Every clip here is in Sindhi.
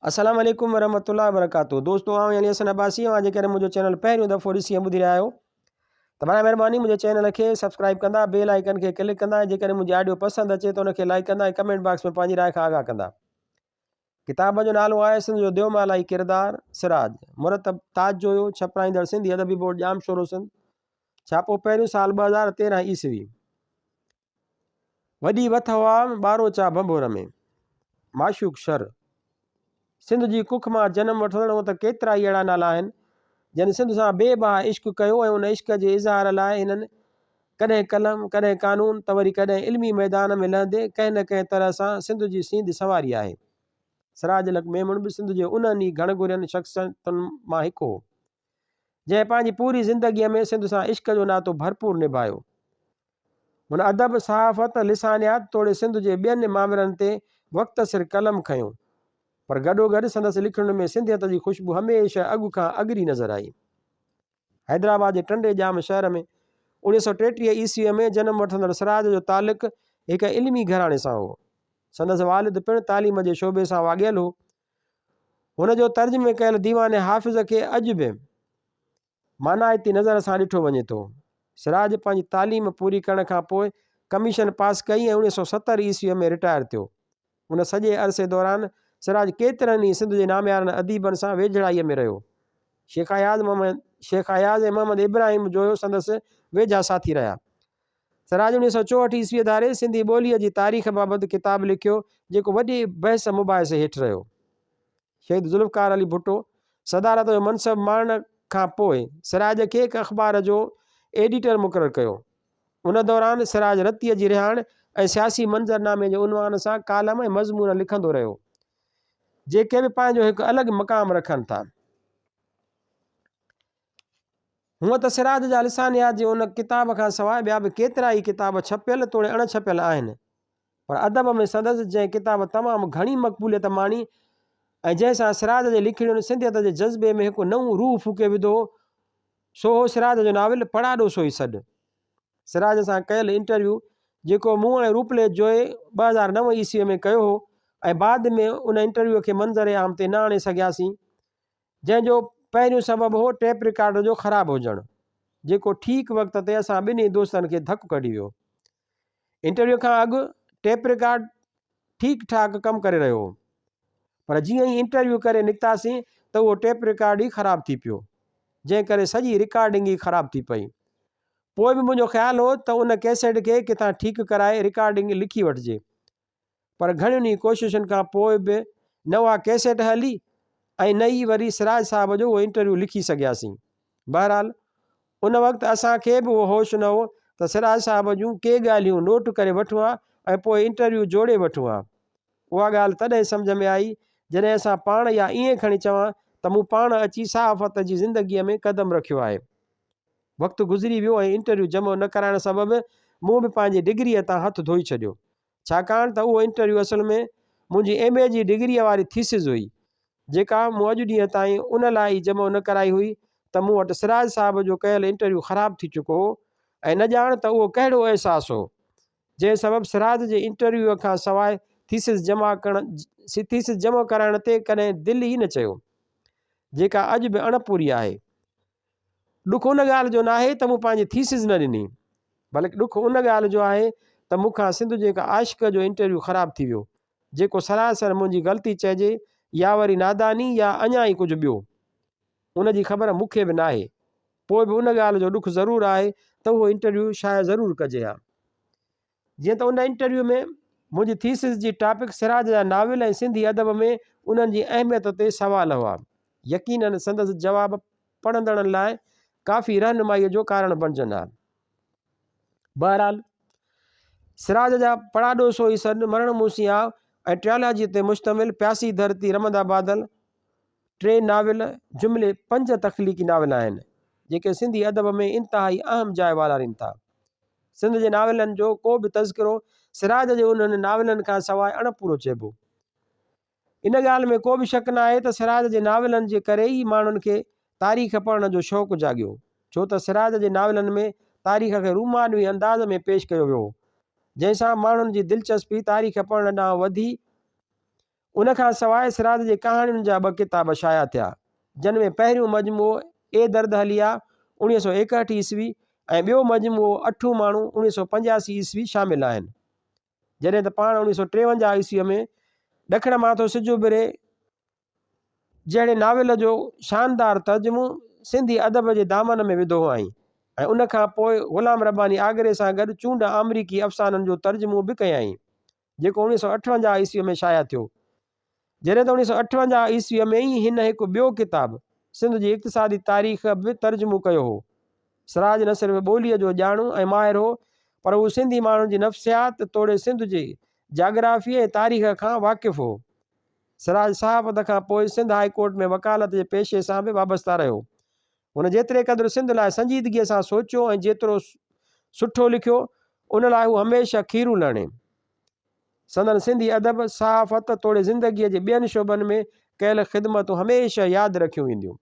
السلام عليڪم ورحمة الله وبرڪاته دوستو آئون علي حسن عباسي اوهان جيڪڏهن منهنجو چينل پهريون دفعو ڏسي ۽ ٻڌي رهيا آهيو ته برائي مهرباني منهنجي چينل کي سبسڪرائب ڪندا بيل آئيڪن کي ڪلڪ ڪندا ۽ جيڪڏهن منهنجي آڊيو پسند اچي ته ان کي لائڪ ڪندا ۽ ڪمينٽ باڪس ۾ پنهنجي راء کان آگاهه ڪندا ڪتاب جو نالو آهي سنڌ جو ديومالائي ڪردار سراج مرتب تاج جويو ڇپرائيندڙ سنڌي ادبي بورڊ ڄامشورو سنڌ ڇاپو پهريون سال 2013 عيسوي وڏي وٿ هئا ٻاروچا ڀنڀور ۾. معشوق شر. سنڌ جي ڪک مان جنم وٺندڙ هونء ته ڪيترائي اهڙا نالا آهن، جن سنڌ سان بي بها عشق ڪيو ۽ ان عشق جي اظهار لاء هنن ڪڏهن قلم، ڪڏهن قانون ته وري ڪڏهن علمي ميدان ۾ لهندي ڪنهن نه ڪنهن طرح سان سنڌ جي سينڌ سنواري آهي. سراج الحق ميمڻ به سنڌ جي انهن ئي گهڻگهرين شخصيتن مان هڪ هو، جنهن پنهنجي پوري زندگيء ۾ سنڌ سان عشق جو ناتو ڀرپور نڀايو. هن ادب، صحافت، لسانيات توڙي سنڌ جي ٻين مامرن تي وقت سر قلم کنيو، پر گڏوگڏ سندس لکڻين ۾ سنڌيت جي خوشبو هميشه اڳ کان اڳري نظر آئي. حيدرآباد جي ٽنڊي ڄام شهر ۾ 1933 عيسويء ۾ جنم وٺندڙ سراج جو تعلق هڪ علمي گهراڻي سان هو. سندس والد پڻ تعليم جي شعبي سان واڳيل هو. هن جو ترجمي ڪيل ديوان حافظ کي اڄ به مانائتي نظر سان ڏٺو وڃي ٿو. سراج پنهنجي تعليم پوري ڪرڻ کان پوء ڪميشن پاس ڪئي ۽ 1970 عيسويء ۾ رٽائر ٿيو. ان سڄي عرصي دوران سراج ڪيترن ئي سنڌ جي ناميارن اديبن سان ويجهڙائيء ۾ رهيو. شيخ اياز محمد شيخ اياز ۽ محمد ابراهيم جويو سندس ويجها ساٿي رهيا. سراج 1964 عيسويء ڌاري سنڌي ٻوليء جي تاريخ بابت ڪتاب لکيو، جيڪو وڏي بحث مباحثي هيٺ رهيو. شهيد ذوالفقار علي ڀٽو صدارت جو منصب ماڻڻ کان پوء سراج کي هڪ اخبار جو ايڊيٽر مقرر ڪيو. ان دوران سراج رتيء جي رهاڻ ۽ سياسي منظرنامي جي عنوان سان ڪالم ۽ مضمون لکندو رهيو، جيڪي به پنهنجو هڪ الڳ مقام رکن ٿا. هونء ته سراج جا لسانيات جي ان ڪتاب کان سواء ٻيا به ڪيترائي ڪتاب ڇپيل توڙي اڻ ڇپيل آهن، پر ادب ۾ سندس جنهن ڪتاب تمام گهڻي مقبوليت ماڻي ۽ جنهن سان سراج جي لکڻين سنڌيت جي جذبي ۾ هڪ نئون روح ڦوڪي وڌو هو، سو هو سراج جو ناول پڙاڏو سوئي سڏ. سراج سان ڪيل انٽرويو جيڪو مون ۽ روپلي جويي 2009 عيسويء ۾ ڪيو هو ۽ بعد ۾ ان انٽرويو کي منظر عام تي نه آڻي سگهياسين، جنهن جو پهريون سبب هو ٽيپ رڪارڊر جو خراب هجڻ، جيڪو ٺيڪ وقت تي اسان ٻنهي دوستن کي ڌڪ ڪڍي ويو. انٽرويو کان اڳ ٽيپ رڪارڊ ٺيڪ ٺاڪ ڪم ڪري رهيو هو پر جيئن ئي انٽرويو ڪري نڪتاسين ته اهو ٽيپ رڪارڊ ئي خراب ٿي پيو جنهن ڪري سڄي رڪارڊنگ ئي خراب ٿي پئي. پوء به منهنجو خيال هو ته ان ڪيسيٽ کي ڪٿان ٺيڪ ڪرائي رڪارڊنگ لکي وٺجي. پر گهڻين ئي ڪوششن کان پوء به نه اها ڪئسيٽ هلي ۽ نه ئي وري سراج صاحب جو اهو انٽرويو لکي سگهياسين. بهرحال ان وقت اسان کي به اهو هوش نه هو ته سراج صاحب جون ڪي ڳالهيون نوٽ ڪري وٺون ها ۽ پوء انٽرويو جوڙي وٺون ها. اها ڳالهه تڏهن سمجهه ۾ آئي جڏهن اسان پاڻ يا ائين کڻي چوان ته مون پاڻ اچي صحافت جي زندگيء ۾ قدم رکيو آهي. وقت گذري ويو ۽ انٽرويو جمع نه ڪرائڻ سبب مون به پنهنجي ڊگريء تان هٿ ڌوئي ڇڏيو. ڇاڪاڻ ته اهو انٽرويو اصل ۾ منهنجي ايم اي جي ڊگريء واري ٿيسز هئي، جيڪا مون اڄ ڏينهن تائين ان لاء ئي جمع نه ڪرائي هئي ته مون وٽ سراج صاحب جو ڪيل انٽرويو خراب ٿي چڪو هو ۽ نه ڄاڻ ته اهو ڪهڙو احساس هو، جنهن سبب سراج جي انٽرويوء کان سواء ٿيسز جمع ڪرڻ ٿيسز جمع ڪرائڻ تي ڪڏهن دل ئي نه چيو، جيڪا اڄ به اڻپوري آهي. ڏک ان ڳالهه جو ناهي ته مون پنهنجي ٿيسز نه ڏني، بلڪ ڏک ان ڳالهه جو آهي ته مون کان سنڌ جي هڪ عاشق جو انٽرويو خراب ٿي ويو، جيڪو سراسر منهنجي غلطي چئجي يا وري ناداني يا اڃا ئي ڪجهه ٻيو. ان جي خبر مون کي به ناهي. پوء به ان ڳالهه جو ڏک ضرور آهي ته اهو انٽرويو شايع ضرور ڪجي ها. جيئن ته ان انٽرويو ۾ منهنجي ٿيسز جي ٽاپڪ سراج جا ناول ۽ سنڌي ادب ۾ انهن جي اهميت تي سوال هئا. يقيناً سندس جواب پڙهندڙن لاء ڪافي رهنمائيء جو ڪارڻ بڻجن ها. بهرحال سراج جا پڙاڏو سوئي سڏ، مرڻ مون سين آء ۽ ٽريالاجيء تي مشتمل پياسي ڌرتي رمندا بادل ٽي ناول جملي پنج تخليقي ناول آهن، جيڪي سنڌي ادب ۾ انتهائي اهم جاء والارين ٿا. سنڌ جي ناولن جو ڪو به تذڪرو سراج جي انهن ناولن کان سواء اڻ پورو چئبو. ان ڳالهه ۾ ڪو به شڪ ناهي ته سراج جي ناولن جي ڪري ئي ماڻهن کي تاريخ پڙهڻ جو شوق جاڳيو، ڇو ته سراج جي ناولن ۾ تاريخ کي رومانوي انداز ۾ پيش ڪيو ويو هو، جنهن سان ماڻهن جي دلچسپي تاريخ پڙهڻ ڏانهن وڌي. ان کان سواء سراج جي ڪهاڻين جا ٻه ڪتاب شايع ٿيا، جن ۾ پهريون مجموعو اي درد هليا، 1961 عيسوي، ۽ ٻيو مجموعو اٺون ماڻهو، 1985 عيسوي، شامل آهن. جڏهن ته پاڻ 1953 عيسويء ۾ ڏکڻ مان ٿو سج اڀري جهڙي ناول جو شاندار ترجمو سنڌي ادب جي دامن ۾ وڌو هئائين ۽ ان کان پوء غلام رباني آگري سان گڏ چونڊ آمريڪي افسانن جو ترجمو به ڪيائين. جيڪو 1958 عيسويء ۾ شايع ٿيو. جڏهن ته 1958 عيسويء ۾ ئي هن هڪ ٻيو ڪتاب سنڌ جي اقتصادي تاريخ به ترجمو ڪيو هو. سراج نه صرف ٻوليء جو ڄاڻو ۽ ماهر هو، پر هو سنڌي ماڻهن جي نفسيات توڙي سنڌ جي جاگرافيء ۽ تاريخ کان واقف هو. سراج صحافت کان پوء سنڌ هاء ڪورٽ ۾ وڪالت جي پيشي سان به وابسته رهيو. هن جيتري قدر سنڌ لاء سنجيدگيء سان سوچيو ۽ جيترو سٺو لکيو، ان لاء هو هميشه کيرون لهڻي. سندن سنڌي ادب، صحافت توڙي زندگيء جي ٻين شعبن ۾ ڪيل خدمتون هميشه ياد رکيون وينديون.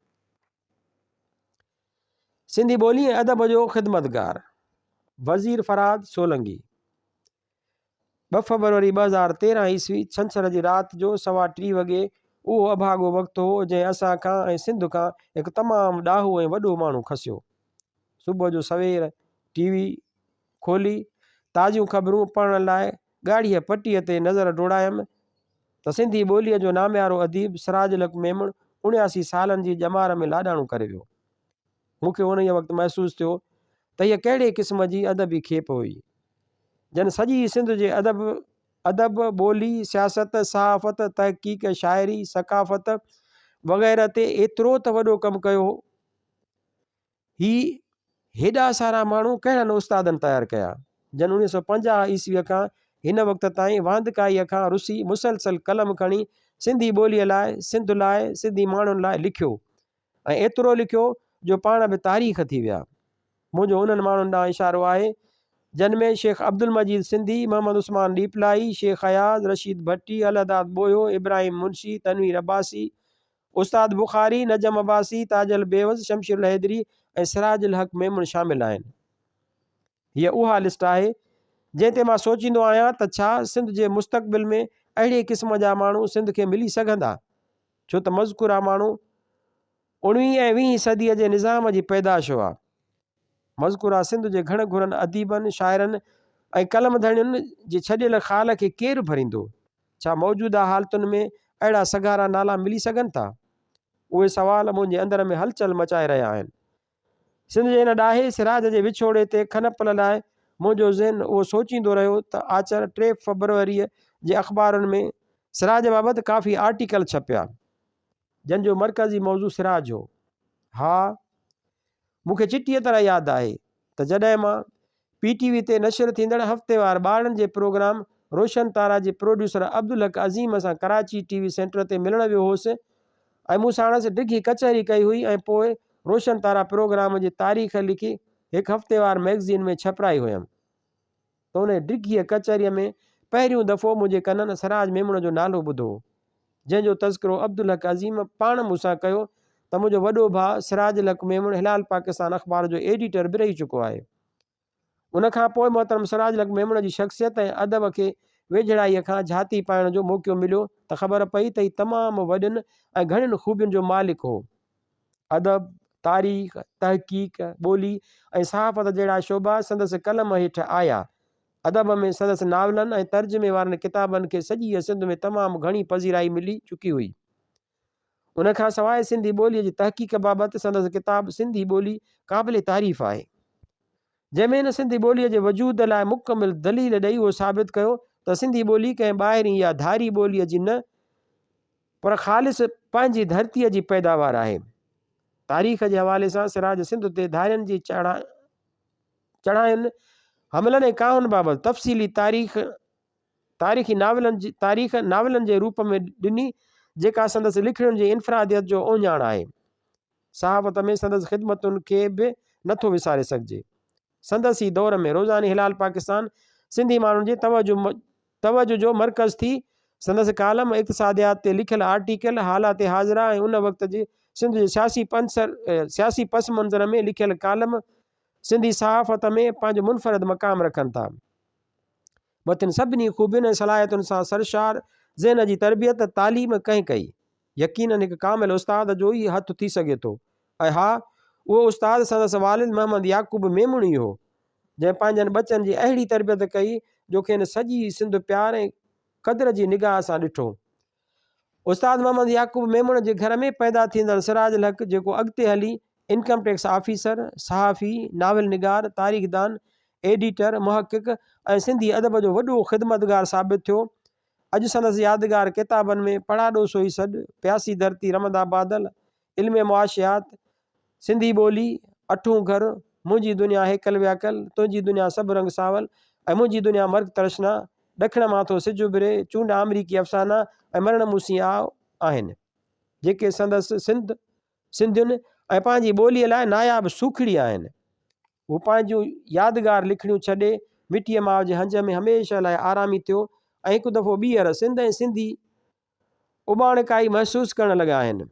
سنڌي ٻولي ۽ ادب جو خدمتگار، وزير فرهاد سولنگي. ٻه فبروري 2013 عيسوي ڇنڇر جي رات جو سوا ٽي وڳي اهو اڀاڳو وقت هو جنهن اسان کان ۽ سنڌ کان هڪ تمام ڏاهو ۽ وڏو ماڻهو کسيو. صبح جو سوير ٽي وي کولي تازيون خبرون پڙهڻ لاء ڳاڙهيء پٽيء تي نظر ڊوڙايم ته سنڌي ٻوليء جو ناميارو اديب سراج الحق ميمڻ 79 سالن جي ڄمار ۾ لاڏاڻو ڪري ويو. مون کي انهيء وقت محسوس ٿيو ته هيء ڪهڙي قسم جي ادبي کيپ هئي، جن سڄي سنڌ جي ادب، ادب، ٻولي، سياست، صحافت، تحقيق، شاعري، ثقافت وغيره تي ايترو ته وڏو ڪم ڪيو هو. هي هيڏا سارا ماڻهو ڪهڙن استادن تيار ڪيا، جن 1950 عيسويء کان هن وقت تائين واندڪائيء کان رسي مسلسل قلم کڻي سنڌي ٻوليء لاء، سنڌ لاء، سنڌي ماڻهن لاء لکيو ۽ ايترو لکيو جو پاڻ به تاريخ ٿي ويا. منهنجو انهن ماڻهن ڏانهن اشارو آهي، جن ۾ شيخ عبدالمجيد سنڌي، محمد عثمان ڏيپلائي، شيخ اياز، رشيد ڀٽي، الهداد ٻوهيو، ابراهيم منشي، تنوير عباسي، استاد بخاري، نجم عباسي، تاجل بيوس، شمشير الحيدري ۽ سراج الحق ميمڻ شامل آهن. هيء اها لسٽ آهي، جنهن تي مان سوچيندو آهيان ته ڇا سنڌ جي مستقبل ۾ اهڙي قسم جا ماڻهو سنڌ کي ملي سگهندا؟ ڇو ته مذڪوره ماڻهو اڻويهين ۽ ويهين صديء جي نظام جي پيدائش هئا. مذڪوره سنڌ جي گهڻ گهرن اديبن، شاعرن ۽ قلم ڌڻين جي ڇڏيل خال کي ڪير ڀريندو؟ ڇا موجوده حالتن ۾ اهڙا سگهارا نالا ملي سگهن ٿا؟ اهي سوال منهنجي اندر ۾ هلچل مچائي رهيا آهن. سنڌ جي هن ڏاهي سراج جي وڇوڙي تي کن پل لاء منهنجو ذهن اهو سوچيندو رهيو ته آچر 3 فبروريء جي اخبارن ۾ سراج بابت ڪافي آرٽيڪل ڇپيا، جن جو مرڪزي موضوع سراج هو. ها، مون کي چٽيء طرح ياد آهي ته جڏهن مان پي ٽي وي تي نشر ٿيندڙ هفتيوار ٻارڙن جي پروگرام روشن تارا جي پروڊيوسر عبدالحق عظيم سان ڪراچي ٽي وي سينٽر تي ملڻ ويو هوس ۽ مون ساڻس ڊگهي ڪچهري ڪئي هئي ۽ پوء روشن تارا پروگرام جي تاريخ لکي هڪ هفتيوار مئگزين ۾ ڇپرائي هيم ته انهي ڊگهيء ڪچهريء ۾ پهريون دفعو منهنجي ڪنن سراج ميمڻ جو نالو ٻڌو هو. جنهن جو تذڪرو عبدالحق عظيم پاڻ مون سان ڪيو ته منهنجو وڏو ڀاء سراج الحق ميمڻ هلال پاڪستان اخبار جو ايڊيٽر به رهي چڪو آهي. ان کان پوء محترم سراج الحق ميمڻ جي شخصيت ۽ ادب کي ويجهڙائيء کان جهاتي پائڻ جو موقعو مليو ته خبر پئي ته هي تمام وڏين ۽ گهڻين خوبين جو مالڪ هو. ادب، تاريخ، تحقيق، ٻولي ۽ صحافت جهڙا شعبا سندس قلم هيٺ آيا. ادب ۾ سندس ناولن ۽ ترجمي وارن ڪتابن کي سڄيء سنڌ ۾ تمام گهڻي پذيرائي ملي چڪي هئي. ان کان سواء سنڌي ٻوليء جي تحقيق بابت سندس ڪتاب سنڌي ٻولي قابل تعريف آهي. جنهن ۾ هن سنڌي ٻوليء جي وجود لاء مڪمل دليل ڏئي اهو ثابت ڪيو ته سنڌي ٻولي ڪنهن ٻاهرين يا ڌاري ٻوليء جي نه پر خالص پنهنجي ڌرتيء جي پيداوار آهي. تاريخ جي حوالي سان سراج سنڌ تي ڌارين جي چڙهاين، حملن ۽ ڪاهن بابت تفصيلي تاريخ تاريخي ناولن جي تاريخ ناولن جي روپ ۾ ڏني، جيڪا سندس لکڻين جي انفراديت جو اهڃاڻ آهي. صحافت ۾ سندس خدمتن کي به نٿو وساري سگهجي. سندس ئي دور ۾ روزاني هلال پاڪستان سنڌي ماڻهن جي توجه توجه جو مرڪز ٿي. سندس ڪالم، اقتصاديات تي لکيل آرٽيڪل، حالات حاضره ۽ ان وقت جي سنڌ جي سياسي پنسر سياسي پس منظر ۾ لکيل ڪالم سنڌي صحافت ۾ پنهنجو منفرد مقام رکن ٿا. مٿين سڀني خوبين ۽ صلاحيتن سان سرشار ذهن جي تربيت، تعليم ڪنهن ڪئي؟ يقينن هڪ ڪامل استاد جو ئي هٿ ٿي سگهي ٿو ۽ ها اهو استاد سندس والد محمد يعقوب ميمڻ ئي هو، جنهن پنهنجن ٻچن جي اهڙي تربيت ڪئي جو کين سڄي سنڌ پيار ۽ قدر جي نگاهه سان ڏٺو. استاد محمد يعقوب ميمڻ جي گهر ۾ پيدا ٿيندڙ سراج الحق جيڪو اڳتي هلي انڪم ٽيڪس آفيسر، صحافي، ناول نگار، تاريخدان، ايڊيٽر، محقق ۽ سنڌي ادب جو وڏو خدمتگار ثابت ٿيو، اڄ سندس يادگار ڪتابن ۾ پڙاڏو سوئي سڏ، پياسي ڌرتي رمندا بادل، علم معاشيات، سنڌي ٻولي، اٺون گهر، منهنجي دنيا هيڪل وياڪل، تنهنجي دنيا سڀ رنگ سانول ۽ منهنجي دنيا مرڪ ترشنا، ڏکڻ مان ٿو سج اڀري، چونڊ آمريڪي افسانا ۽ مرڻ مون سين آء آهن، جيڪي سندس سنڌ، سنڌين ۽ پنهنجي ٻوليء لاء ناياب سوکڙي آهن. هو پنهنجون يادگار لکڻيون ڇڏي مٽيء ماء جي هنج ۾ هميشه لاء آرامي ٿيو ۽ هڪ دفعو ٻيهر سنڌ ۽ سنڌي اٻاڻڪائي محسوس ڪرڻ لڳا آهن.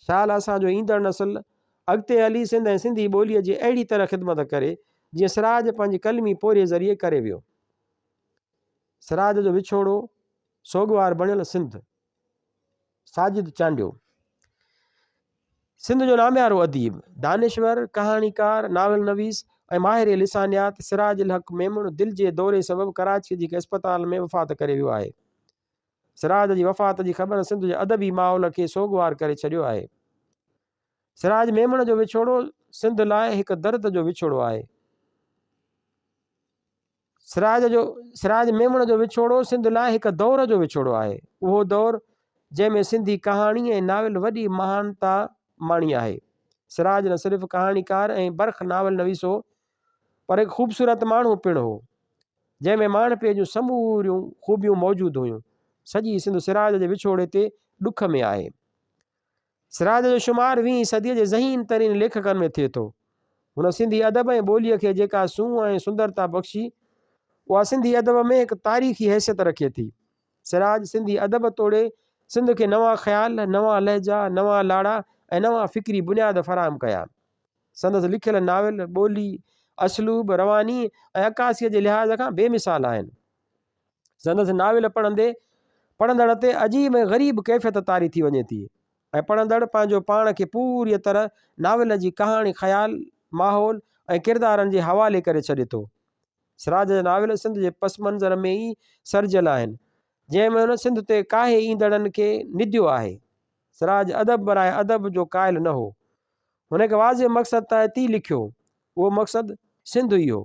شال اسان جو ايندڙ نسل اڳتي هلي سنڌ ۽ سنڌي ٻوليء جي اهڙي طرح خدمت ڪري، جيئن سراج پنهنجي قلمي پورهيي ذريعي ڪري ويو. سراج جو وڇوڙو، سوڳوار بڻيل سنڌ. ساجد چانڊيو سنڌ جو ناميارو اديب، دانشور، ڪهاڻيڪار، ناول نويس ۽ ماهر لسانيات سراج الحق ميمڻ دل جي دوري سبب ڪراچيء جي هڪ اسپتال ۾ وفات ڪري ويو آهي. سراج جي وفات جي خبر سنڌ جي ادبي ماحول کي سوڳوار ڪري ڇڏيو آهي. سراج ميمڻ جو وڇوڙو سنڌ لاء هڪ درد جو وڇوڙو آهي. سراج جو سراج ميمڻ جو وڇوڙو سنڌ لاء هڪ دور جو وڇوڙو آهي. اهو دور جنهن ۾ سنڌي ڪهاڻي ۽ ناول وڏي مهانتا ماڻي آهي. سراج نه صرف ڪهاڻيڪار ۽ برک ناول نويس هو پر هڪ خوبصورت ماڻهو پڻ هو. جنهن ۾ ماڻهپي جون سموريون خوبيون موجود هيون. سڄي سنڌ سراج جي وڇوڙي تي ڏک ۾ آهي. سراج جو شمار ويهين صديء جي ذهين ترين ليکڪن ۾ ٿئي ٿو. هن سنڌي ادب ۽ ٻوليء کي جيڪا سونهن ۽ سندرتا بخشي، اها سنڌي ادب ۾ هڪ تاريخي حيثيت رکي ٿي. سراج سنڌي ادب توڙي سنڌ کي نوان خيال، نوان لهجا، نوان لاڙا ۽ نوان فڪري بنياد فراهم ڪيا. سندس لکيل ناول ٻولي، اسلوب، رواني ۽ عڪاسيء جي لحاظ کان بي مثال آهن. سندس ناول پڙهندي پڙهندڙ تي عجيب ۽ غريب ڪيفيت طاري ٿي وڃي ٿي ۽ پڙهندڙ پنهنجو پاڻ کي پوريء طرح ناول جي ڪهاڻي، خيال، ماحول ۽ ڪردارن جي حوالي ڪري ڇڏي ٿو. سراج جا ناول سنڌ جي پس منظر ۾ ئي سرجيل آهن، جنهن ۾ هن سنڌ تي ڪاهي ايندڙن کي نديو آهي. سراج ادب براء ادب جو قائل نه هو. هن هڪ واضح مقصد تحت ئي لکيو. اهو مقصد سنڌ ئي هو.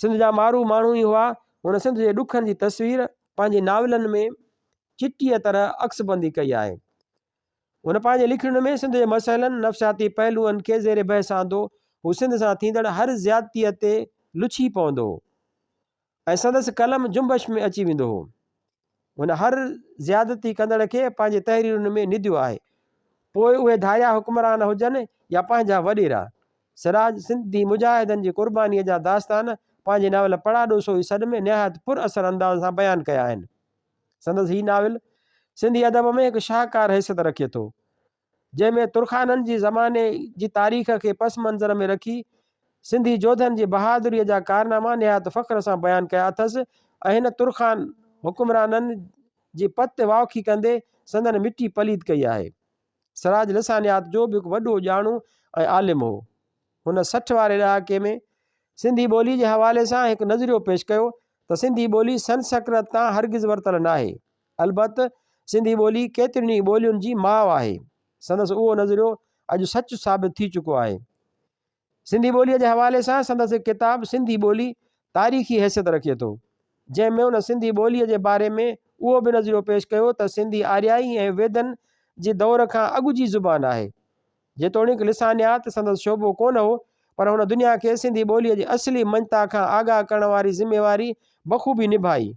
سنڌ جا مارو ماڻهو ئي هئا. هن سنڌ جي ڏکن جي تصوير پنهنجي ناولن ۾ چٽيء طرح عڪس بندي ڪئي آهي. هن پنهنجي لکڻين ۾ سنڌ جي مسئلن، نفسياتي پهلوئن کي زير بحث آندو. هو سنڌ سان ٿيندڙ هر زيادتيء تي لڇي پوندو هو ۽ سندس قلم جنبش ۾ اچي ويندو هو. هن هر زيادتي ڪندڙ کي پنهنجي تحريرن ۾ نديو آهي، پوء اهي ڌاريا حڪمران هجن يا پنهنجا وڏيرا. سراج سنڌي مجاهدن جي قربانيء جا داستان پنهنجي ناول پڙاڏو سوئي سڏ ۾ نهايت پر اثر انداز سان بيان ڪيا آهن. سندس هي ناول سنڌي ادب ۾ هڪ شاهڪار حيثيت رکي ٿو. جنهن ۾ ترخانن جي زماني جي تاريخ کي پس منظر ۾ رکي سنڌي جوڌن جي بهادريء جا ڪارناما نهايت فخر سان بيان ڪيا اٿس ۽ هن ترخان حڪمرانن جي پت واوکي ڪندي سندن مٽي پليد ڪئي آهي. سراج لسانيات جو به هڪ وڏو ڄاڻو ۽ عالم هو. هن 60 واري ڏهاڪي ۾ سنڌي ٻولي جي حوالي سان هڪ نظريو پيش ڪيو ته سنڌي ٻولي سنسڪرت تان هرگز ورتل ناهي. البت سنڌي ٻولي ڪيترين ئي ٻولين جي ماء آهي. سندس اهو نظريو اڄ سچ ثابت ٿي چڪو آهي. سنڌي ٻوليء جي حوالي سان سندس هڪ ڪتاب سنڌي ٻولي تاريخي حيثيت رکي ٿو، جنهن ۾ هن سنڌي ٻوليء جي باري ۾ اهو به نظريو پيش ڪيو ته سنڌي آريائي ۽ ويدن جي دور کان اڳ جي زبان آهي. جيتوڻيڪ لسانيات سندس شعبو ڪونه هو، پر هن دنيا کي سنڌي ٻوليء جي اصلي مڃتا کان آگاهه ڪرڻ واري ذميواري بخوبي نڀائي.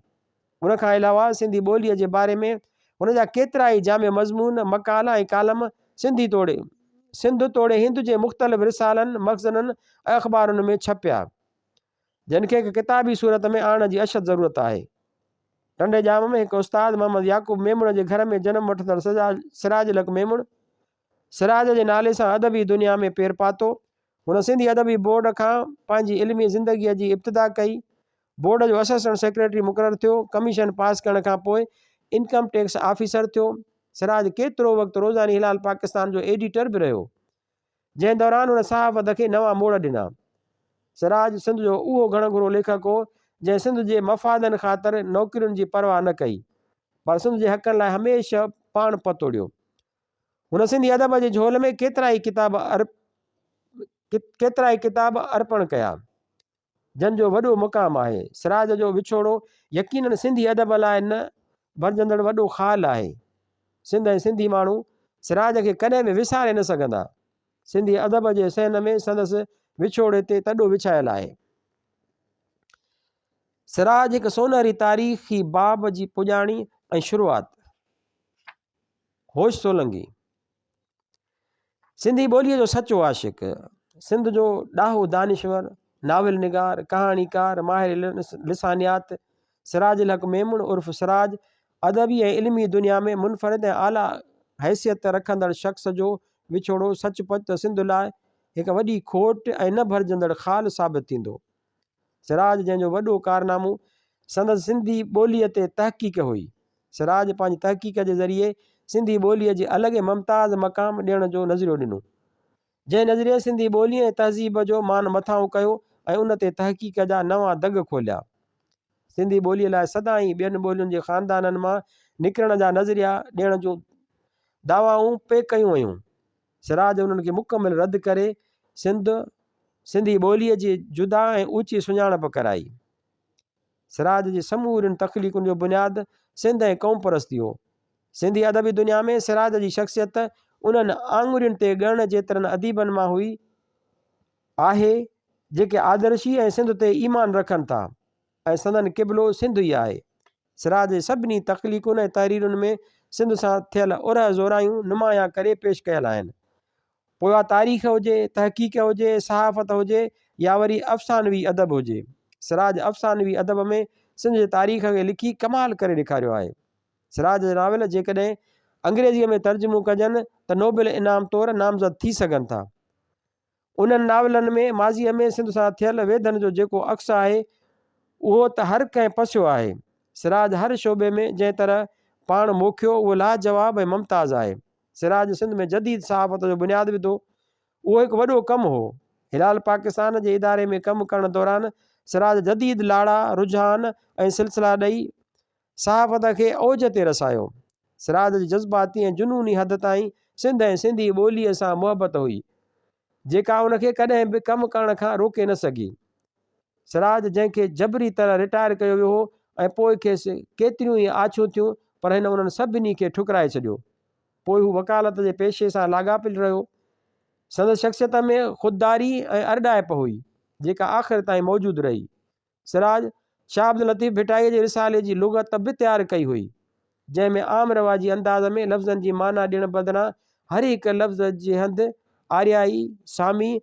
ان کان علاوه سنڌي ٻوليء جي باري ۾ هن جا ڪيترائي جامع مضمون، مقالا ۽ ڪالم سنڌي توڙي سنڌ توڙي هند جي مختلف رسالن، مخزنن ۽ اخبارن ۾ ڇپيا، جن کي هڪ ڪتابي صورت ۾ آڻڻ جي اشد ضرورت آهي. ٽنڊي ڄام ۾ هڪ استاد محمد يعقوب ميمڻ جي گهر ۾ جنم وٺندڙ سراج الحق ميمڻ سراج جي نالي سان ادبي دنيا ۾ پير پاتو. هن سنڌي ادبي بورڊ کان پنهنجي علمي زندگيء جي ابتدا ڪئي. بورڊ جو اسسٽنٽ سيڪريٽري مقرر ٿيو. ڪميشن پاس ڪرڻ کان پوء انڪم ٽيڪس آفيسر ٿيو. سراج ڪيترو وقت روزاني هلال پاڪستان جو ايڊيٽر به رهيو، جنهن دوران هن صحافت کي نوان موڙ ڏنا. سراج سنڌ جو اهو گهڻگهرو ليکڪ هو، جنهن سنڌ جي مفادن خاطر نوڪرين جي پرواهه نه ڪئي، پر سنڌ جي حقن لاء هميشه پاڻ پتوڙيو. هن سنڌي ادب جي جهول ۾ ڪيترائي ڪتاب ڪيترائي ڪتاب ارپڻ ڪيا، جن جو وڏو مقام آهي. سراج جو وڇوڙو يقينن سنڌي ادب لاء نه ڀرجندڙ وڏو خال آهي. سنڌ ۽ سنڌي ماڻهو سراج کي ڪڏهن به وساري نه سگهندا. سنڌي ادب جي صحن ۾ سندس وڇوڙي تي تڏو وڇايل آهي. سراج هڪ سونهري تاريخي باب جي پڄاڻي ۽ شروعات. هوش سولنگي، سنڌي ٻوليء جو سچو عاشق، سنڌ جو ڏاهو دانشور، ناول نگار، ڪهاڻيڪار، ماهر لسانيات سراج الحق ميمڻ عرف سراج ادبي ۽ علمي دنيا ۾ منفرد ۽ اعليٰ حيثيت رکندڙ شخص جو وڇوڙو سچ پچ ته سنڌ لاء هڪ وڏي کوٽ ۽ نه ڀرجندڙ خال ثابت ٿيندو. سراج جنهن جو وڏو ڪارنامو سندس سنڌي ٻوليء تي تحقيق هئي. سراج پنهنجي تحقيق جي ذريعي سنڌي ٻوليء جي الڳ ۽ ممتاز مقام ڏيڻ جو نظريو ڏنو. جنهن نظريي سنڌي ٻوليء ۽ تهذيب جو مان مٿانهون ڪيو ۽ ان تي تحقيق جا نوان دڳ کوليا. سنڌي ٻوليء لاء سدائين ٻين ٻولين جي خاندانن مان نڪرڻ جا نظريا ڏيڻ جون دعوائون پئي ڪيون ويون. سراج انهن کي مڪمل رد ڪري سنڌ، سنڌي ٻوليء جي جدا ۽ اوچي سڃاڻپ ڪرائي. سراج جي سمورين تخليقن جو بنياد سنڌ ۽ قومپرستي هو. سنڌي ادبي دنيا ۾ سراج جي شخصيت انهن آڱرين تي ڳڻڻ جيترن اديبن مان هئي، آهي، جيڪي آدرشي ۽ سنڌ تي ايمان رکن ٿا ۽ سندن قبلو سنڌ ئي آهي. سراج جي سڀني تخليقن ۽ تحريرن ۾ سنڌ سان ٿيل ارهه زورايون نمايان ڪري پيش ڪيل آهن. پوء اها تاريخ هجي، تحقيق هجي، صحافت هجي يا وري افسانوي ادب هجي. سراج افسانوي ادب ۾ سنڌ جي تاريخ کي لکي ڪمال ڪري ڏيکاريو آهي. سراج جا ناول جيڪڏهن انگريزيء ۾ ترجمو ڪجن ته نوبل انعام طور نامزد ٿي سگهن ٿا. انهن ناولن ۾ ماضيء ۾ سنڌ سان ٿيل ويڌن جو جيڪو عڪس آهي، اهو ته هر ڪنهن پسيو آهي. سراج هر شعبي ۾ جنهن طرح پاڻ موکيو، اهو لاجواب ۽ ممتاز آهي. سراج سنڌ ۾ جديد صحافت جو بنياد وڌو. اهو هڪ وڏو ڪم هو. هلال پاڪستان جي اداري ۾ ڪم ڪرڻ دوران سراج جديد لاڙا، رجحان ۽ سلسلا ڏئي صحافت کي اوج تي رسايو. سراج جي جذباتي ۽ جنوني حد تائين سنڌ ۽ سنڌي ٻوليء سان محبت هئي، جيڪا ان کي ڪڏهن به ڪم ڪرڻ کان روڪي نه سگهي. سراج جنهن کي جبري طرح رٽائر ڪيو ويو هو ۽ پوء کيس ڪيتريون ئي آڇون ٿيون پر هن انهن سڀني کي ٺڪرائي ڇڏيو. پوء هو وڪالت جي پيشي سان لاڳاپيل رهيو. سندس شخصيت ۾ خودداري ۽ ارڏائپ هئي، جيڪا آخر تائين موجود رهي. سراج، شاهه عبداللطيف ڀٽائيء جي رسالي جي لغت به تيار ڪئي هئي، جنهن ۾ عام رواجي انداز ۾ لفظن جي معنيٰ ڏيڻ بدران هر هڪ لفظ جي هنڌ آريائي، سامي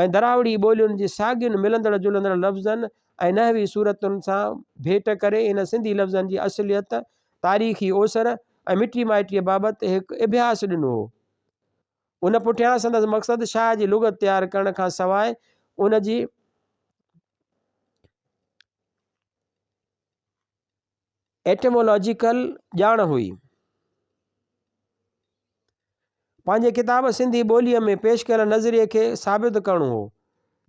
۽ دراوڙي ٻولين جي ساڳين ملندڙ جلندڙ لفظن ۽ نحوي صورتن سان ڀيٽ ڪري هن سنڌي لفظن جي اصليت، تاريخي اوسر ۽ مٽي مائٽيء بابت هڪ اڀياس ڏنو هو. ان پٺيان سندس مقصد شاهه جي لغت تيار ڪرڻ کان سواء ان جي ايٽمولاجيڪل ڄاڻ هئي. پنهنجي ڪتاب سنڌي ٻوليء ۾ پيش ڪيل نظريي کي ثابت ڪرڻو هو،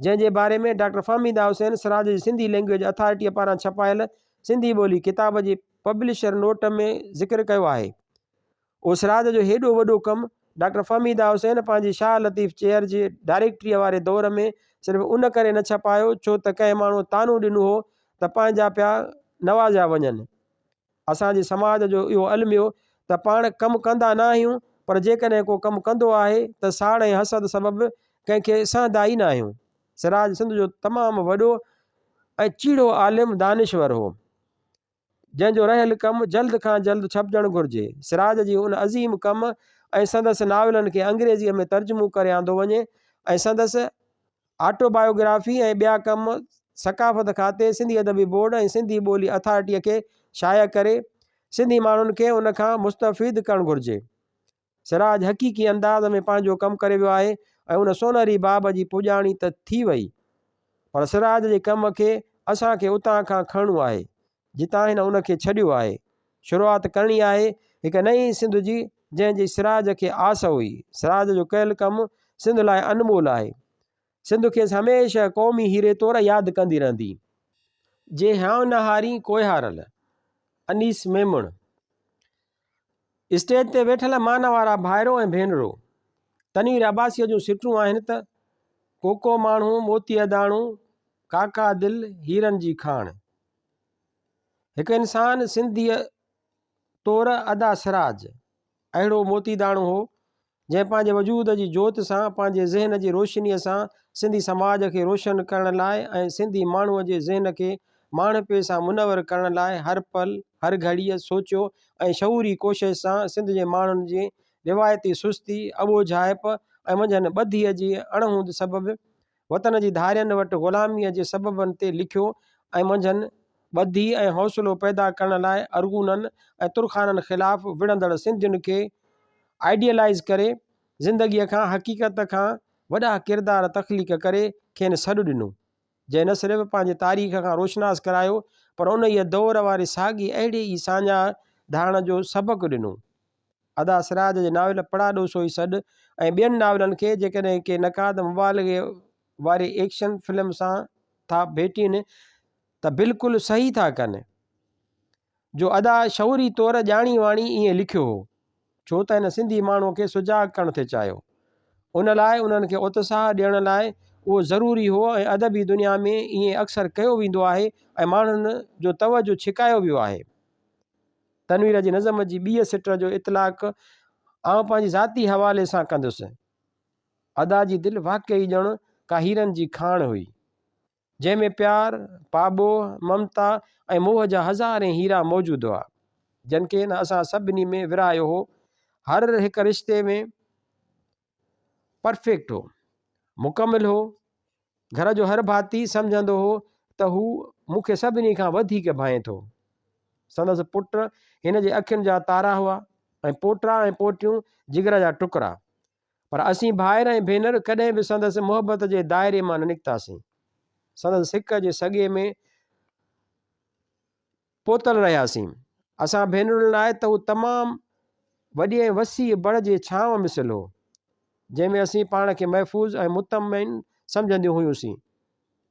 جنهن جي باري ۾ ڊاڪٽر فهميده حسين سراج جي سنڌي لئنگئيج اٿارٽيء پاران ڇپايل سنڌي ٻولي ڪتاب جي پبلشر نوٽ ۾ ذڪر ڪيو آهي. اهو سراج جو هيڏو وڏو ڪم ڊاڪٽر فهميده حسين پنهنجي شاهه لطيف چيئر جي ڊائريڪٽريء واري دور ۾ صرف ان ڪري نه ڇپايو ڇو ته ڪنهن ماڻهوء طعنو ڏنو هو ته پنهنجا پيا نوازيا وڃن. اسان جي سماج جو اهو الميو ته پاڻ ڪم ڪندا نه آهيون پر جيڪڏهن ڪو ڪم ڪندو آهي ته ساڙ ۽ حسد سبب ڪنهن کي سهندا ئي نه آهيون. سراج سنڌ جو تمام وڏو ۽ چيڙهو عالم دانشور هو. جنهن جو رهيل ڪم جلد کان جلد ڇپجڻ گهرجي. سراج جي ان عظيم ڪم ۽ سندس ناولن کي انگريزيء ۾ ترجمو ڪري آندو وڃي ۽ سندس آٽوبايوگرافي ۽ ٻيا ڪم ثقافت کاتي، سنڌي ادبي بورڊ ۽ سنڌي ٻولي اٿارٽيء کي شايع ڪري سنڌي ماڻهن کي ان کان مستفيد ڪرڻ گهرجي. سراج حقيقي انداز ۾ پنهنجو ڪم ڪري ويو آهي ۽ ان سونهري باب جي پڄاڻي ته ٿي وئي پر سراج جي ڪم کي اسان کي اتان کان کڻڻو آهي جتان هن ان کي ڇڏيو آهي. شروعات ڪرڻي آهي هڪ نئين سنڌ جي جنهن جي سراج کي آس هئي. سراج جو ڪيل ڪم سنڌ لاء انمول آهي. سنڌ کيس هميشه قومي هيري طور ياد ڪندي رهندي. جي هانء نه هارين ڪوهيارل، انيس ميمڻ. اسٽيج تي ويٺل مان وارا ڀائرو ۽ ڀينرو! تنوير عباسيء جون سٽون آهن ته، ڪوڪو ماڻهو موتيء داڻو، ڪاڪا دل هيرن جي کاڻ. هڪ انسان سنڌيء طور ادا سراج اهڙو موتي داڻو هو، جنهن پنهنجي وجود جي جوت سان، پنهنجي ذهن جي روشنيء سان سنڌي سماج کي روشن ڪرڻ لاء ۽ سنڌي ماڻهوء جي ذهن کي ماڻهپي سان منور ڪرڻ لاء هر پل، هر گهڙيء سوچيو ۽ شعوري ڪوشش سان سنڌ جي ماڻهن جي روايتي سستي، اٻوجهائپ ۽ منجهن ٻڌيء جي اڻهوند سبب وطن جي ڌارين وٽ غلاميء جي سببن تي لکيو ۽ منجهن ٻڌي ۽ حوصلو پيدا ڪرڻ لاء ارغونن ۽ ترخانن خلاف وڙهندڙ سنڌين کي آئيڊيلائيز ڪري زندگيء کان حقيقت کان وڏا ڪردار تخليق ڪري کين سڏ ڏنو، جنهن نه صرف پنهنجي تاريخ کان روشناس ڪرايو پر انهيء دور واري ساڳي اهڙي ئي ساڃاهه ڌارڻ جو سبق ڏنو. ادا سراج جي ناول پڙاڏو سوئي سڏ ۽ ٻين ناولن کي جيڪڏهن ڪي نقاد مبالغي واري ايڪشن فلم سان ٿا ڀيٽين ته بلڪل صحيح ٿا ڪن جو ادا شعوري طور ڄاڻي واڻي ائين لکيو هو ڇو ته هن سنڌي ماڻهو کي سجاڳ ڪرڻ ٿي چاهيو ان لاء انهن کي اتساهه ڏيڻ لاء اهو ضروري هو ۽ ادبي دنيا ۾ ائين اڪثر ڪيو ويندو آهي ۽ ماڻهن جو توجه ڇڪايو ويو آهي. تنوير جي نظم جي ٻيء سٽ جو اطلاق آئون پنهنجي ذاتي حوالي سان ڪندس. ادا جي دل واقعي ڄڻ ڪا هيرن جي کاڻ هئي، جنهن ۾ پيار، پاٻوهه، ممتا ۽ موهه جا هزارين هيرا موجود هئا، جن کي هن اسان سڀني ۾ ورهايو هو. هر هڪ رشتي ۾ پرفيڪٽ هو، مڪمل هو. گهر جو هر ڀاتي سمجهندو هو ته هو مون کي سڀني کان وڌيڪ ڀانئين ٿو. سندس پٽ هن جي اکين جا تارا هئا ۽ پوٽا ۽ پوٽيون جگر جا ٽڪرا. پر اسين ڀائر ۽ ڀينر ڪڏهن به سندس محبت جي دائري مان نه نڪتاسين. سندس سڪ جي سڳي ۾ پوتل رهياسين. اسان ڀينرن لاء ته هو تمام وڏي ۽ وسيع بڙ جي ڇانو مثل هو، جنهن ۾ اسين پاڻ کي محفوظ ۽ مطمئن سمجهنديون هيونسين.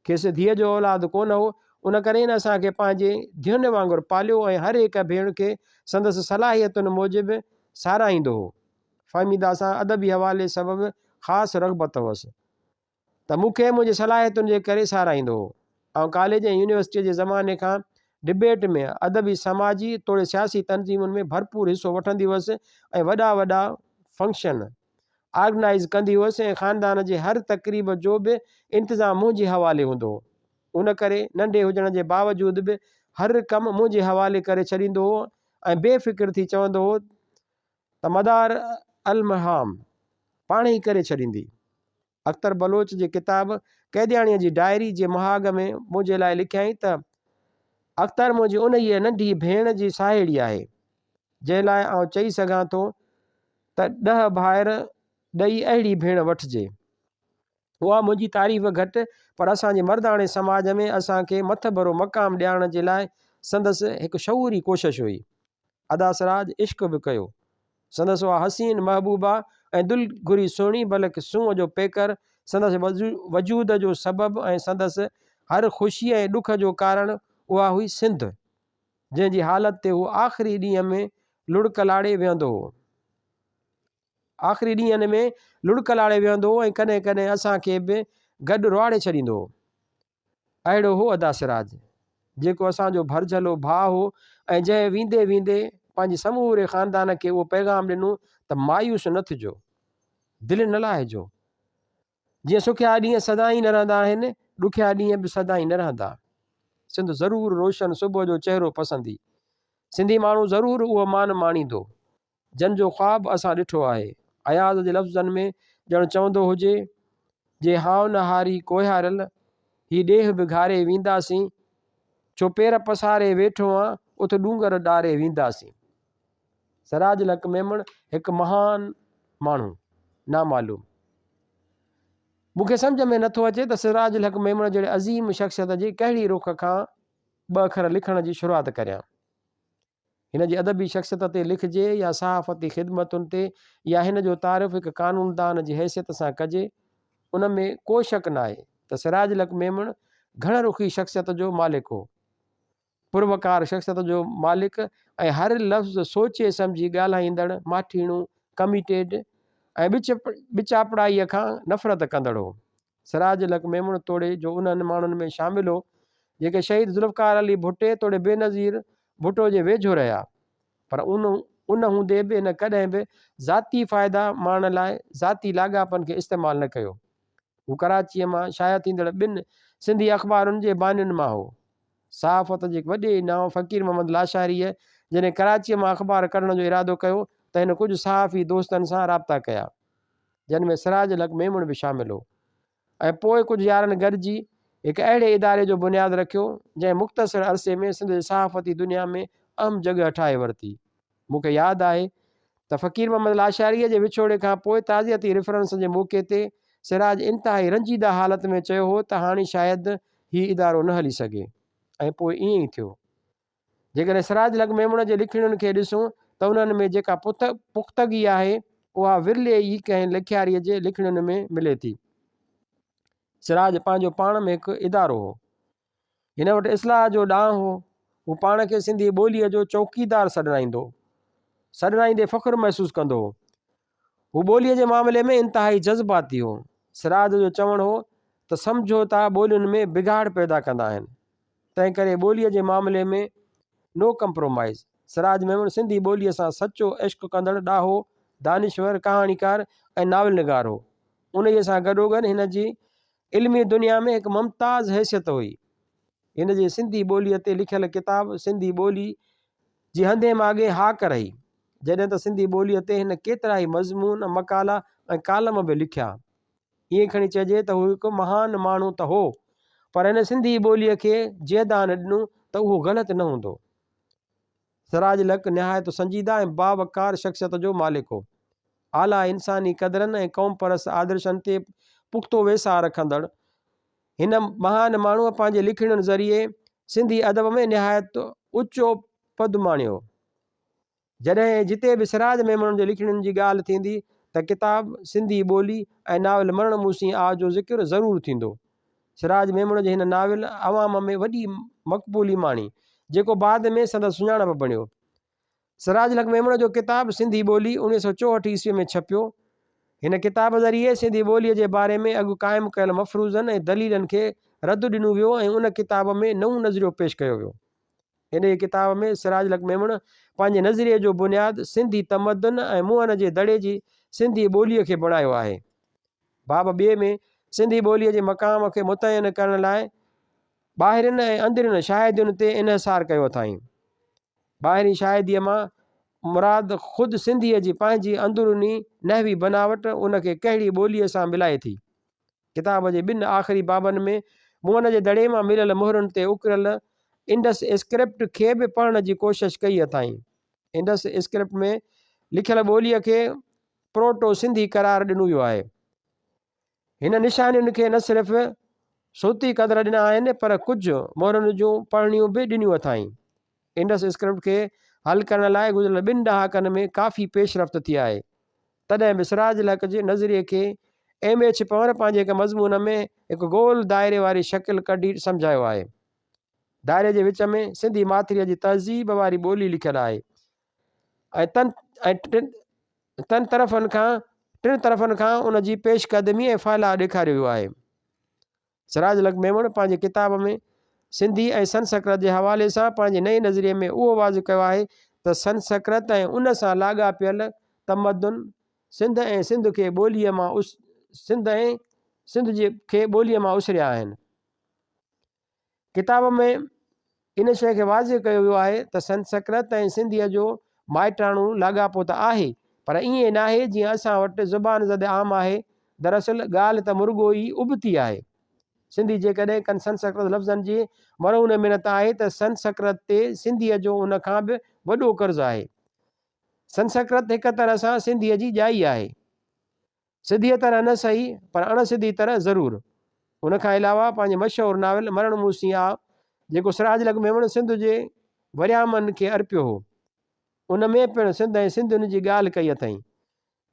کيس ڌيء جو اولاد ڪونه هو، ان ڪري هن اسان کي پنهنجي ڌيئن وانگر پاليو ۽ هر هڪ ڀيڻ کي سندس صلاحيتن موجب ساراهيندو هو. فهميده سان ادبي حوالي سبب خاص رغبت هئس. ته مون کي منهنجي صلاحيتن جي ڪري ساراهيندو هو. آئون ڪاليج ۽ يونيورسٽيء جي زماني کان ڊبيٽ ۾، ادبي، سماجي توڙي سياسي تنظيمن ۾ ڀرپور حصو وٺندي هئس ۽ وڏا وڏا فنڪشن آرگنائيز ڪندي هئس ۽ خاندان جي هر تقريب جو به انتظام منهنجي حوالي هوندو هو. ان ڪري ننڍي هجڻ جي باوجود به هر ڪم منهنجي حوالي ڪري ڇڏيندو هو ۽ بي فڪر ٿي چوندو هو ته مدار المهام پاڻهي ڪري ڇڏيندي. اختر بلوچ جي ڪتاب قيدياڻيء جي ڊائري جي مهاڳ ۾ منهنجي لاء لکيائين ته، اختر منهنجي انهيء ننڍي ڀيڻ جي ساهيڙي آهي، جنهن لاء آئون چئي سگهان ٿو ته ڏهه ڀائر ڏئي اهڙي ڀيڻ وٺجي. اها منهنجي تعريف گهٽ پر اسان جي مرداڻي سماج ۾ اسان کي مٿڀرو مقام ڏيارڻ جي لاء سندس هڪ شعوري ڪوشش هئي. ادا سراج عشق به ڪيو. سندس اها حسين محبوبه ۽ دل گهري سهڻي بلڪ سونهن جو پيڪر سندس وجود جو سبب ۽ سندس هر خوشيء ۽ ڏک جو ڪارڻ اها هئي سنڌ، جنهن جي حالت تي هو آخري ڏينهن ۾ لڙڪ لاڙي ويهندو هو. آخري ڏينهن ۾ لڙڪ لاڙي ويهندو هو ۽ ڪڏهن ڪڏهن اسان کي به گڏ روئاڙي ڇڏيندو هو. اهڙو هو ادا سراج، جيڪو اسان جو ڀرجهلو ڀاء هو ۽ جنهن ويندي ويندي پنهنجي سموري خاندان کي اهو پيغام ڏنو ته مايوس نه ٿجو، دل نه لاهجو. جيئن سکيا ڏينهن سدائين نه رهندا آهن، ڏکيا ڏينهن به سدائين نه رهندا. سنڌ ضرور روشن صبح جو چهرو پسندي. سنڌي ماڻهو ضرور اهو مان ماڻيندو. جن جو خواب اسان ڏٺو آهي. اياز جي لفظن ۾ ڄڻ چوندو هجي، جي هانء نه هاري ڪوهيارل، هي ڏيهه به گهاري وينداسين، ڇو پير پساري ويٺو آن، اٿ ڏونگر ڏاري وينداسين. سراج الحق ميمڻ هڪ مهان ماڻهو، نامعلوم. مون کي سمجهه ۾ نٿو اچي ته سراج الحق ميمڻ جهڙي عظيم شخصيت جي ڪهڙي رخ کان ٻه اکر لکڻ جي شروعات ڪريان. هن جي ادبي شخصيت تي لکجي يا صحافتي خدمتن تي يا هن جو تعارف هڪ قانوندان جي حيثيت سان ڪجي، ان ۾ ڪو شڪ ناهي ته سراج الحق ميمڻ گهڻ رخي شخصيت جو مالڪ هو. پروقار شخصيت جو مالڪ ۽ هر لفظ سوچي سمجهي ڳالهائيندڙ، ماٺيڻو، ڪميٽيڊ ۽ ٻچاپڙائيء کان نفرت ڪندڙ هو. سراج الحق ميمڻ توڙي جو انهن ماڻهن ۾ شامل هو، جيڪي شهيد ذوالفقار علي ڀٽي توڙي بينظير ڀٽو جي ويجهو رهيا، پر ان هوندي به هن ڪڏهن به ذاتي فائدا ماڻڻ لاء ذاتي لاڳاپن کي استعمال نه ڪيو. هو ڪراچيء مان شايع ٿيندڙ ٻن سنڌي اخبارن جي بانين مان هو. صحافت جي هڪ وڏي نانء فقير محمد لاشاريء جڏهن ڪراچيء مان اخبار ڪڍڻ جو ارادو ڪيو ته هن ڪجهه صحافي دوستن سان رابطا ڪيا. جن ۾ سراج الحق ميمڻ به شامل هو ۽ پوء ڪجهه يارن گڏجي هڪ اهڙي اداري جو بنياد رکيو، جنهن مختصر عرصي ۾ سنڌ جي صحافتي دنيا ۾ اهم جڳهه ٺاهي ورتي. مون کي ياد آهي ته فقير محمد لاشاريء جي وڇوڙي کان پوء تعزيتي ريفرنس جي موقعي تي سراج انتهائي رنجيده حالت ۾ چيو هو ته هاڻي شايد هي ادارو نه هلي سگهي ۽ پوء ائين ئي ٿيو. جيڪڏهن سراج الحق ميمڻ جي لکڻين کي ڏسون ته انهن ۾ جيڪا پختگي آهي، اها ورلي ئي ڪنهن لکياريء جي لکڻين ۾ ملي ٿي. سراج پنهنجو پاڻ ۾ هڪ ادارو هو. هن وٽ اصلاح جو ڏانء هو. هو پاڻ کي سنڌي ٻوليء جو چوڪيدار سڏرائيندو سڏرائيندي فخر محسوس ڪندو هو. هو ٻوليء جي معاملي ۾ انتهائي جذباتي هو. سراج جو چوڻ هو ته سمجهوتا ٻولين ۾ بگاڙ پيدا ڪندا آهن. تنهنڪري ٻوليء جي معاملي ۾ نو ڪمپرومائيز. سراج ميمڻ سنڌي ٻوليء سان سچو عشق ڪندڙ ڏاهو، دانشور، ڪهاڻيڪار ۽ ناول نگار هو. انهيء سان گڏوگڏ هن جي علمي دنيا ۾ هڪ ممتاز حيثيت هئي. هن جي سنڌي ٻوليء تي لکيل ڪتاب سنڌي ٻولي جي هنڌين ماڳين هاڪ رهي. جڏهن ته سنڌي ٻوليء تي هن ڪيترائي مضمون، مقالا ۽ ڪالم به لکيا. ائين کڻي چئجي ته هو هڪ مهان ماڻهو ته هو، پر هن سنڌي ٻوليء کي جيئدان ڏنو ته اهو غلط نه هوندو. سراج الحق نهايت سنجيده ۽ باوقار شخصيت جو مالڪ هو. اعليٰ انساني قدرن ۽ قومپرست آدرشن تي پختو ويساهه رکندڙ هن مهان ماڻهوء پنهنجي لکڻين ذريعي سنڌي ادب ۾ نهايت اوچو پد ماڻيو. جڏهن ۽ جتي به سراج ميمڻ جي لکڻين جي ڳالهه ٿيندي ته ڪتاب سنڌي ٻولي ۽ ناول مرڻ مون سين آء جو ذڪر ضرور ٿيندو. سراج ميمڻ جي هن ناول عوام ۾ وڏي مقبولي ماڻي، جيڪو بعد ۾ سندس سڃاڻپ بڻيو. سراج الحق ميمڻ جو ڪتاب سنڌي ٻولي 1964 عيسوي ۾ ڇپيو. هن ڪتاب ذريعي سنڌي ٻوليء جي باري ۾ اڳ قائم ڪيل مفروضن ۽ دليلن کي رد ڏنو ويو ۽ ان ڪتاب ۾ نئون نظريو پيش ڪيو ويو. انهيء ڪتاب ۾ سراج الحق ميمڻ پنهنجي نظريي جو بنياد سنڌي تمدن ۽ موهن جي دڙي جي سنڌي ٻوليء کي بڻايو آهي. باب ٻئي ۾ سنڌي ٻوليء جي مقام کي متعين ڪرڻ لاء ٻاهرين ۽ اندرين شاهدين تي انحصار ڪيو اٿائين. ٻاهرين شاهديء مان مراد خود سنڌيء جي پنهنجي اندروني نحوي بناوٽ ان کي ڪهڙي ٻوليء سان ملائي ٿي. ڪتاب جي ٻن آخري بابن ۾ موهن جي دڙي مان مليل مهرن تي اڪريل انڊس اسڪرپٽ کي به پڙهڻ جي ڪوشش ڪئي اٿائين. انڊس اسڪرپٽ ۾ لکيل ٻوليء کي پروٽو سنڌي قرار ڏنو ويو آهي. هن نشانين کي نه صرف صوتي قدر ڏنا آهن پر ڪجهه مهرن جون پڙهڻيون به ڏنيون اٿائين. انڊس اسڪرپٽ کي حل ڪرڻ لاء گذريل ٻن ڏهاڪن ۾ ڪافي پيش رفت ٿي آهي. تڏهن به سراج الحق جي نظريي کي ايم ايڇ پنور پنهنجي هڪ مضمون ۾ هڪ گول دائري واري شڪل ڪڍي سمجهايو آهي. دائري جي وچ ۾ سنڌي ماٿريء جي تهذيب واري ٻولي لکيل آهي ۽ تن ۽ تن طرفن کان ٽن طرفن کان ان جي پيش قدمي ۽ ڦهلاء ڏيکاريو ويو آهي. سراج الحق ميمڻ پنهنجي ڪتاب ۾ سنڌي ۽ سنسڪرت جي حوالي سان پنهنجي نئين نظريي ۾ اهو واضح ڪيو آهي ته سنسڪرت ۽ ان سان لاڳاپيل تمدن سنڌ ۽ سنڌ کي ٻوليء مان سنڌ ۽ سنڌ جي کي ٻوليء مان اسريا آهن. ڪتاب ۾ ان شيء کي واضح ڪيو ويو آهي ته سنسڪرت ۽ سنڌيء جو مائٽاڻو لاڳاپو ته آهي، پر ائين ناهي جيئن اسان وٽ زبان زد عام آهي. دراصل ڳالهه ته مرڳو ئي ابتي آهي. سنڌي جيڪڏهن ڪن سنسڪرت لفظن جي مرهون منت آهي ته سنسڪرت تي سنڌيء جو ان کان به وڏو قرض آهي. سنسڪرت هڪ طرح سان سنڌيء جي ڄائي آهي. سڌيء طرح نه سهي، پر اڻ سڌي طرح ضرور. ان کان علاوه پنهنجي مشهور ناول مرڻ مون سين آء، جيڪو سراج الحق ميمڻ سنڌ جي وريامن کي ارپيو هو. ان ۾ پڻ سنڌ ۽ سنڌين جي ڳالهه ڪئي اٿئين.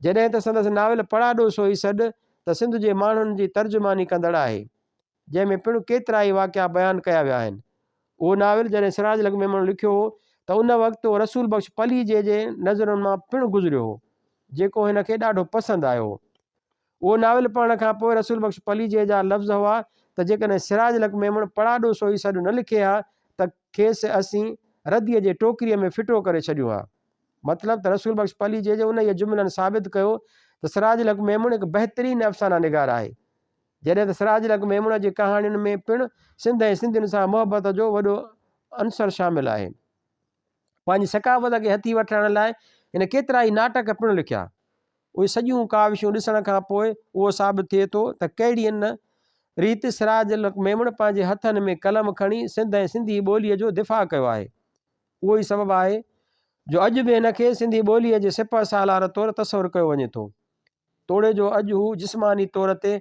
جڏهن ته سندس ناول پڙاڏو سوئي سڏ ته سنڌ جي ماڻهن جي ترجماني ڪندڙ آهي، جنهن ۾ پڻ ڪيترائي واقعا بيان ڪيا ويا آهن. اهو ناول جڏهن سراج الحق ميمڻ لکيو هو ته ان وقت اهو رسول بخش پليجي جي نظرن مان پڻ گذريو هو، جيڪو هن کي ڏاڍو پسند آيو هو. اهو ناول پڙهڻ کان پوء رسول بخش پليجي جا لفظ هئا ته جيڪڏهن سراج الحق ميمڻ پڙاڏو سوئي سڏ نه لکي ها ته کيس اسين رديء جي ٽوڪريء ۾ ڦٽو ڪري ڇڏيون ها. مطلب ته رسول بخش پليجي جي انهيء جملن ثابت ڪيو ته سراج الحق ميمڻ هڪ بهترين افسانه نگار آهي. جڏهن ته سراج الحق ميمڻ جي ڪهاڻين ۾ پڻ سنڌ ۽ سنڌين سان محبت جو وڏو عنصر شامل آهي. پنهنجي ثقافت کي هٿي وٺرائڻ لاء هن ڪيترائي ناٽڪ پڻ لکيا. اهي سڄيون ڪاوشون ڏسڻ کان پوء اهو ثابت ٿئي ٿو ته ڪهڙيء نه ريت سراج الحق ميمڻ پنهنجي هٿن ۾ قلم کڻي سنڌ ۽ سنڌي ٻوليء جو دفاع ڪيو آهي. اهو ئي سبب آهي جو اڄ به هن کي سنڌي ٻوليء جي سپهه سالار طور تصور ڪيو وڃي ٿو. توڙي جو اڄ هو جسماني طور تي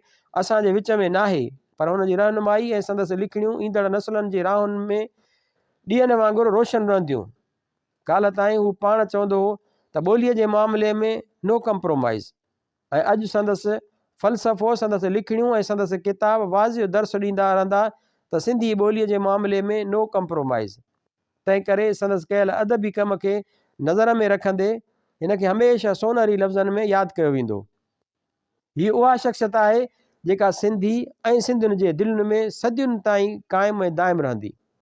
اسان جي وچ ۾ ناهي پر هن جي رهنمائي ۽ سندس لکڻيون ايندڙ نسلن جي راهن ۾ ڏيئن وانگر روشن رهنديون. ڪالهه تائين هو پاڻ چوندو هو ته ٻوليء جي معاملي ۾ نو ڪمپرومائيز ۽ اڄ سندس فلسفو، سندس لکڻيون ۽ سندس ڪتاب واضح درس ڏيندا رهندا ته سنڌي ٻوليء جي معاملي ۾ نو ڪمپرومائيز. تنهنڪري سندس ڪيل ادبي ڪم کي نظر ۾ رکندي هن کي هميشه سونهري لفظن ۾ ياد ڪيو ويندو. هيء اها شخصيت آهي جيڪا سنڌي ۽ سنڌين جي دلين ۾ صدين تائين قائم ۽ دائم رهندي.